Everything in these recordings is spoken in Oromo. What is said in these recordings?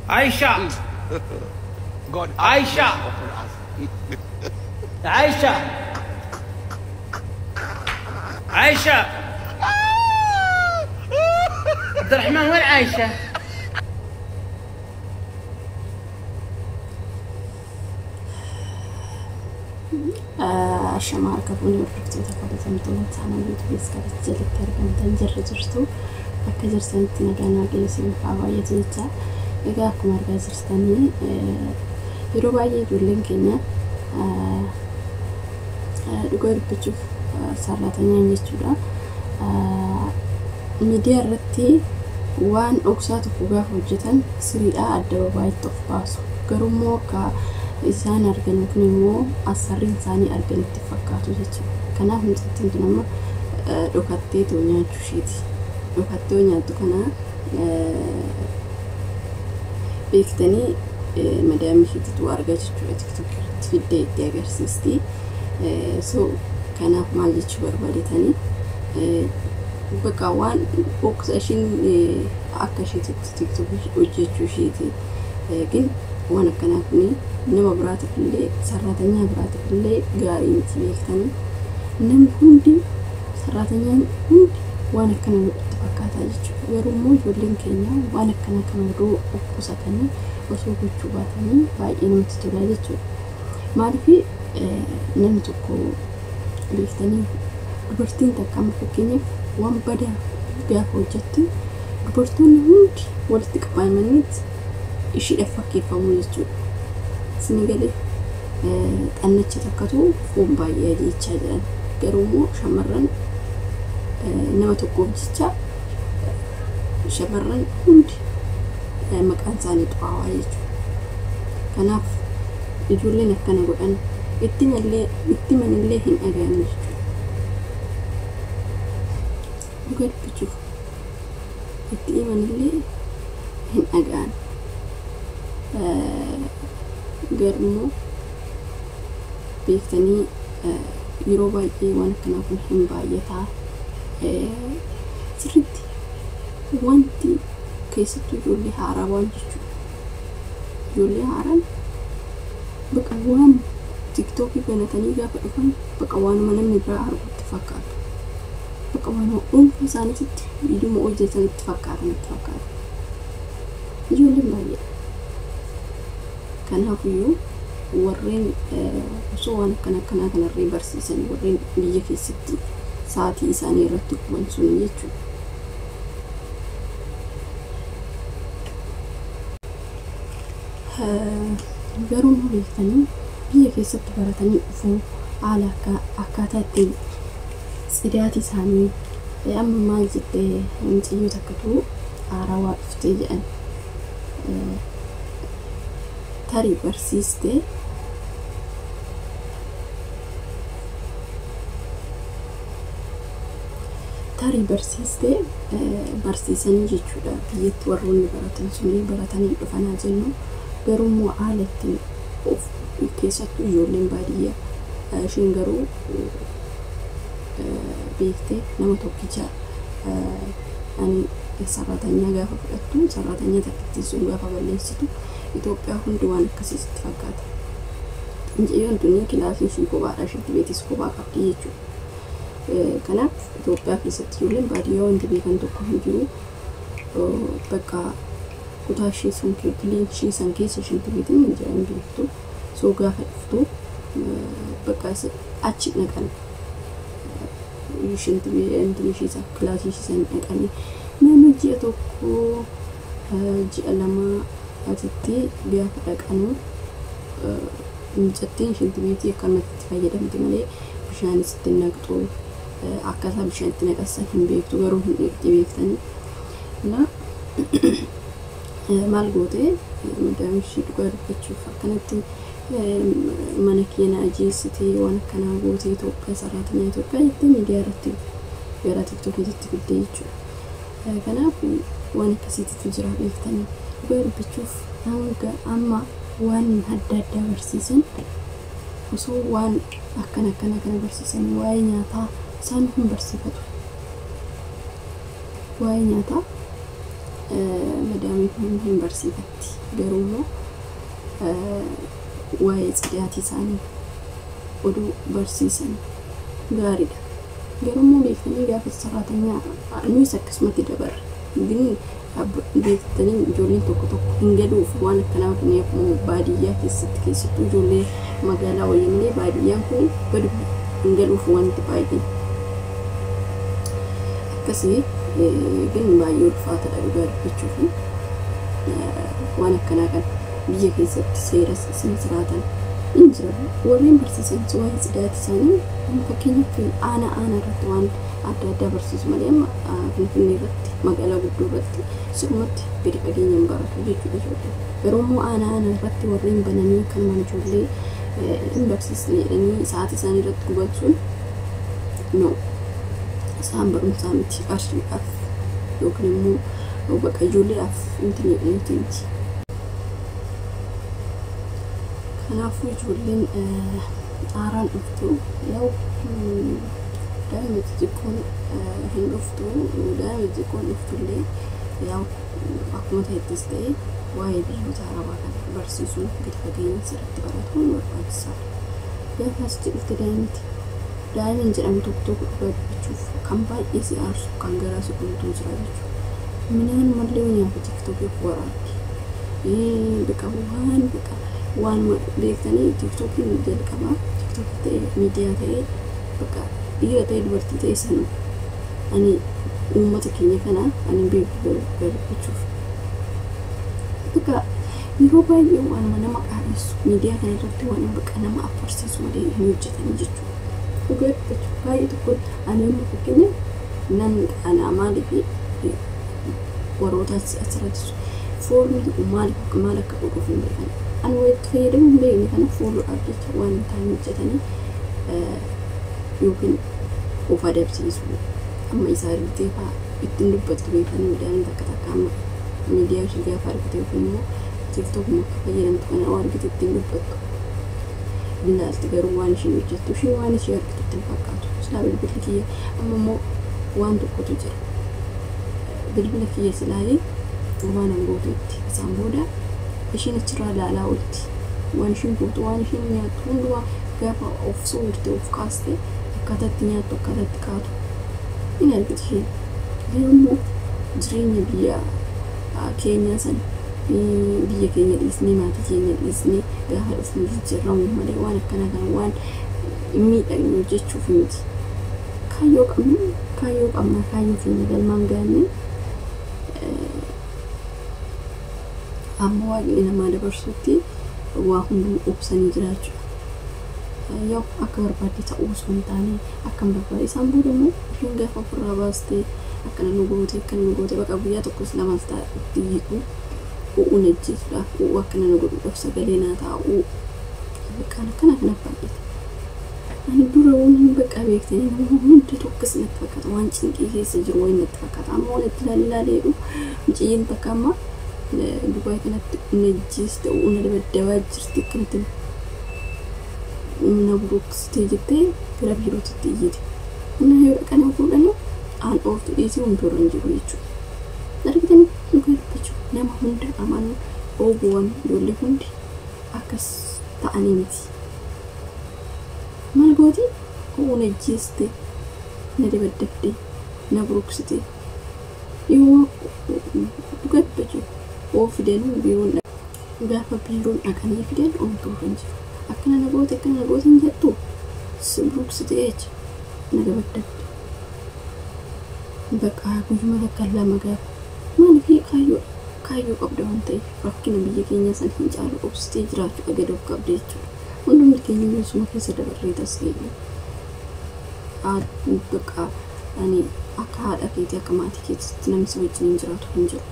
Aisha. God have Aisha. mercy upon us. Aisha. Aisha. عبد الرحمن وين عايشة؟ Ashamaa harka fuunee hordoftoota kabajamtoota chaanal yuutuubii iskaratti jalatti argamtan jirra jirtu akka jirtanitti nagaan waaqayyo isiniif haa baay'atu jecha. Egaa akkuma argaa jirtanii yeroo baay'ee ijoolleen keenya dhugaa dubbachuuf sarratanyaan jechuudha. Miidiyaa irratti waan dhoksaa tokko gaafa hojjetan siriidhaa adda babaayitti of baasu. Garuu immoo akka isaan argan yookiin immoo asarriin isaanii arganitti fakkaatu jechuudha. Kanaaf mucattiin tun amma dhokattee too nyaachuu isheeti. Dhokattee nyaattu kana beektanii madaamii isheetitu argaa jechuudha. Tiktookii irratti fiddee itti agarsiisti. So kanaaf maal jechuu barbaadetanii bakka waan dhoksa ishiin akka isheetitti tiktookii hojjechuu isheeti. Gin waan akkanaa kuni nama biraatiif illee sarraatanyaa biraatiif illee gaarii miti beektanii. Namni hundi sarraatanyaan hundi waan akkana godhutti fakkaataa jechuudha. Garuu immoo ijoolleen keenya waan akkana kana odoo of qusatanii osoo gochuu baatanii baay'ee namatti tola jechuudha. Maaliif namni tokko beektanii dubartiin takka amma fakkeenyaaf waan badaa gaafa hojjettu dubartoonni hundi walitti qabamaniit ishiidhaaf fakkeeffamuu jechuudha. Isinii galee xannacha takkatu foon baay'ee ajjeechaa jiran. Garuu immoo shamarran nama tokkoof jecha shamarran hundi maqaan isaanii xuraawaa jechuudha. Kanaaf ijoolleen akkana godhan itti manillee hin dhagayan jechuudha. Dhugaa dubbachuuf itti himanillee hin dhagayan. Garuu immoo beektanii yeroo baay'ee waan akkanaa kun hin baay'ataa. Sirriitti wanti keessattuu ijoollee haaraa waan jechuudha. Ijoollee haaraan bakka waan tiktookii banatanii gaafa dhufan bakka waanuma namni biraa argutti fakkaatu. Bakka waanuma dhuunfaa isaaniitti viidiyoo hojjetanitti fakkaatanitti fakkaatu. Ijoolleen baay'eedha. Kanaafiyyuu warreen osoo waan akkana akkanaa kanarree barsiisan warreen biyya keessatti sa'aatii isaanii irratti guban sun jechuudha. Garuu immoo beektanii biyya keessatti baratanii dhufuu haala akkaataa ittiin tsidaatii isaanii amma maal jettee mucayyoo takkatu haarawaa dhuftee jedhan tarii barsiistee barsiisanii jechuudha. Biyyatti warroonni baratan suni baratanii dhufanaa jennu garuu immoo haala ittiin of keessattuu ijoolleen baadiyyaa ishiin garuu beektee nama tokkicha ani sarratanyaa gaafa fudhattu sarratanyaa takkittiin sun gaafa balleessitu Itoophiyaa hundi waan akkasiitti fakkaata. Mucayyoon tuni kilaasii ishii kophaadha ishiitti beetis kophaa qabdi jechuudha. Kanaaf Itoophiyaa keessatti ijoolleen baadiyyaa wanti beekan tokko hin jiru. Bakka kutaa ishee sun kilaasii ishee san keessa ishiitti beetin hin jiran beektu. Soo gaafa dhuftu bakka achi dhaqan. Ishiitti beetin ishee kilaasii ishee san dhaqanii nama ji'a tokko ji'a lama asitti gaafa dhaqanu mucattiin ishiitti beetii akkanumatti fayyadamte malee bishaan isitti naqxu akkaataa bishaan itti naqasan hin beektu garuu hin dhiqxi beektanii. Na maal goote madaamii ishii dhugaa dubbachuuf akkanatti mana keenya ajjeessitee waan akkanaa gootee Itoophiyaa sarraatinyaa Itoophiyaa jettee miidiyaa irratti gara tiktookiitti fiddee jechuudha. Kanaaf waan akkasiitu jira beektanii. Dhugaa dubbachuuf hanga amma waan adda addaa barsiisan osoo waan akkana akkana kana barsiisan waa'ee nyaataa isaan hin barsiifatu. Waa'ee nyaataa Madaamiin hin barsiifatti garuu immoo waa'ee tsidaatii isaanii oduu barsiisan gaariidha. Garuu immoo beektanii gaafa saraatanyaa nuyis akkasumatti dabarra. Gin beektanii ijoolleen tokko tokko hin galuuf waan akkanaa kun akkuma baadiyyaa keessatti keessattuu ijoollee magaalaa wayya malee baadiyyaan kun gadu hin galuuf wanti baay'een. Akkasii gin baay'ee ulfaataadha dhugaa dubbachuuf waan akkanaa kan biyya keessatti seera siraatan hin jira. Warreen barsiisan waa'ee tsidaatii isaanii fakkeenyaaf aanaa aanaa irratti waan adda addaa barsiisu malee amma Finfinnee irratti magaalaa guddoo irratti sirumatti gadi fageenyaan baratu jechuudha ijoollee. Garuu immoo aanaa aanaa irratti warreen bananii kanumaan ijoollee hin barsiisne jedhanii sa'aatii isaanii irratti gubachuun no isaan barumsaa miti qarshiidhaaf yookiin immoo bakka ijoolleedhaaf wanti jedhaniiti miti. Kanaafuu ijoolleen haaraan dhuftu yaa'u daa'ima xixiqqoon hin dhuftu daa'ima xixiqqoon dhuftullee yaa'u akkuma ta'ettis ta'e waa'ee biyyoota arabaa kana barsiisuun gadi fageenya sirriitti baratuun barbaachisaadha. Gaafa asitti dhufte daa'imti daa'imni jedhamu tokko tokko dhugaa dubbachuuf kan baay'ee si aarsu kan garaa si guutuu jira jechuudha. Minaan mallee nyaata tiktookiif waraabdi. Bakka waan bakka waan beektanii tiktookiin jalqabaa tiktookii ta'e miidiyaa ta'e bakka dhiira ta'e dubartii ta'e sana ani uummata keenya kana ani beeku dubbachuuf. Bakka yeroo baay'ee waanuma nama qaanessu miidiyaa kana irratti waan bakka nama affarsiisu malee hin hojjetanii jechuudha. Dhugaa dubbachuuf baay'ee tokko ani amma fakkeenya nan qaanaa maaliif warroota asirratti foolii maal maal akka godhuuf hin beekan. Ani walitti fayyadamuu hin beekne kana fooluudhaaf jecha waan hin taane hojjetanii yookiin of adabsiisu. Amma isaa argitee fa'aa ittiin dubbattu beekanii miidiyaan takka takka amma miidiyaa ishee gaafa argite yookiin immoo tiktokuma akka fayyadamtu kana yoo argite ittiin dubbattu. Ilaalti garuu waan isheen hojjettu isheen waan ishee argitutti hin fakkaatu. Silaa bilbilli kiyya amma immoo waan tokkotu jira. Bilbila kiyya silaayee waan an gootutti isaan booda isheen achirraa ilaalaa oolti. Waan isheen gootu waan isheen nyaattu hundumaa gaafa of suurte of kaaste akkaataa itti nyaattu akkaataa itti kaatu hin argiti isheen. Garuu immoo jireenya biyya keenyaa sana biyya keenya dhiisnee maatii keenya dhiisnee gaafa dhufnu jijjiiramu malee waan akkanaa kana waan miidhagnu hojjechuuf miti. Kaayyoo qabnu kaayyoo qabna kaayyoo keenya galmaan gaannee amma waaqni namaa dabarsutti waa hunduu obsanii jiraachuudha. Yaa'u akka barbaadde ta'uu osoo hin taane akka hin barbaade isaan booda immoo isheen gaafa ofirraa baastee akkana nu goote akkana nu goote bakka guyyaa tokkos lamas itti hiiku u'uun ajjeesuudhaaf u'uu akkana nu godhuudhaaf sagalee naa taa'uu bakka akkana kana baay'ata. Ani dura waan hin bakka beektanii nama hundatu akkas natti fakkaata waan cinqii keessa jiru waan natti fakkaata amma waan itti ilaalee jedhu mucayyoon takka amma Dubaay kanatti najjiiste na dabaddabaa jirti akkanatti na buruqsitee jettee gara biirootitti iyyite. Inni yoo dhaqanii fuudhanii aan dhooftu dhiisii homtuu irra hin jiru jechuudha. Argitanii dhugaa dubbachuu nama hunda amanuun ooguwwan ijoollee hundi akkas ta'anii miti. Maal gooti? Koo na ajjeeste, na dabaddabde, na buruqsite. Yoo dhugaa dubbachuu oo fidan biiroon gaafa biiroon dhaqanii fidan homtuu irra hin jiru. Akkana na goote akkana na goote hin jettu si buruqsite jecha na dabaddabde. Bakka guyyuma takka lama gaafa maaliif kaayyoo kaayyoo qabda waan ta'eef rakkina biyya keenya san hin caalu obsitee jiraachuu gad of qabda jechuudha. Hundumti keenya biyyuma keessa dabarree tas geenye. Bakka ani akka haadha keetii akka maatii keetitti namni si wajjin hin jiraatu hin jiru.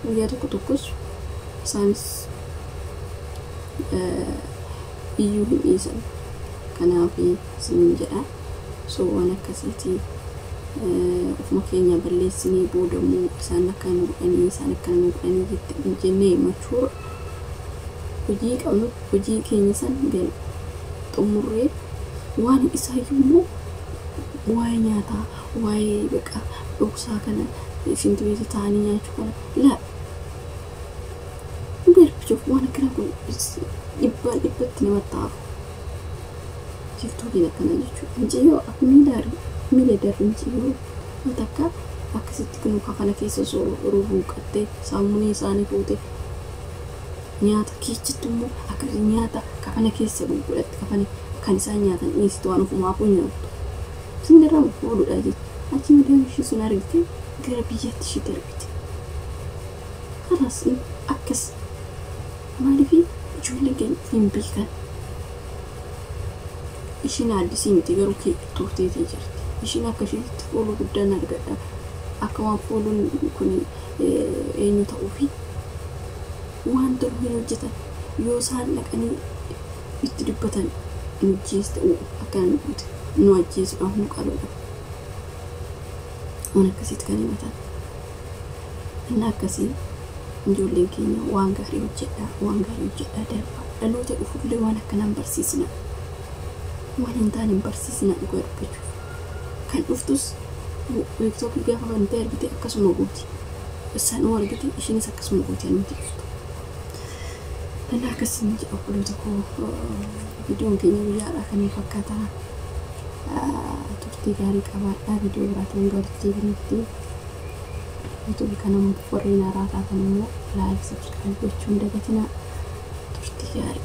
Guyyaa tokko tokkos isaanis iyyuu hin dhiisan. Kanaaf isiniin jedha. So waan akkasiitii ofuma keenya balleessinee booda immoo isaan akkana nu godhanii isaan akkana nu godhanii jennee himachuudha. Hojii qabnu hojii keenya san xumurree waan isaayyuu immoo waa'ee nyaataa waa'ee baqa dhoksaa kana Isintu beektu taa'anii nyaachuu kana laa dhugaa dubbachuuf waan akkanaa kun dhibbaan dhibbatti namatti hafu. Tiktookiin akkana jechuudha. Mucayyoo miila darri mucayyoo takka akkasitti kun kafana keessa osoo ruruuqattee saamunii isaanii fuute nyaata keessatti immoo akkasii nyaata kafana keessa gurguratti kafana kan isaan nyaatan dhiisitu waan ofumaafuu nyaattu. Sinirraa fuudhudha jechuudha. Achi miidhaan ishii sun argite gara biyyatti ishii darbite. Kalaas akkas maaliif ijoolleen keenya hin beekan. Ishiin addisii miti garuu turteetii jirti. Ishiin akka isheetti fooluu guddaan argadha. Akka waan fooluun kun eenyu ta'uufi waan tolu hin hojjetan yoo isaan dhaqanii itti dubbatan nu ajjeeste akkana nu goote nu ajjeesuudhaaf nu qaluudhaaf waan akkasiitti kan himatan. Inni akkasii ijoolleen keenya waan gaarii hojjedhaa waan gaarii hojjedhaa darbaa dhaloota dhufullee waan akkanaan barsiisna waan hin taane hin barsiisna dhugaa dubbachuuf kan dhuftus tiiktookii gaafa bantee argite akkasuma gooti isaan argite ishiinis akkasuma gooti nuti dhuftu. Inni akkasiin jedha obboloota koo viidiyoon keenya guyyaadhaa kan fakkaata turtii gaarii qabaadhaa viidiyoo biraatiin hanga walitti deebinutti yuutuubii kana warreen haaraa taatan immoo like subscribe gochuun dagatinaa turtii gaarii.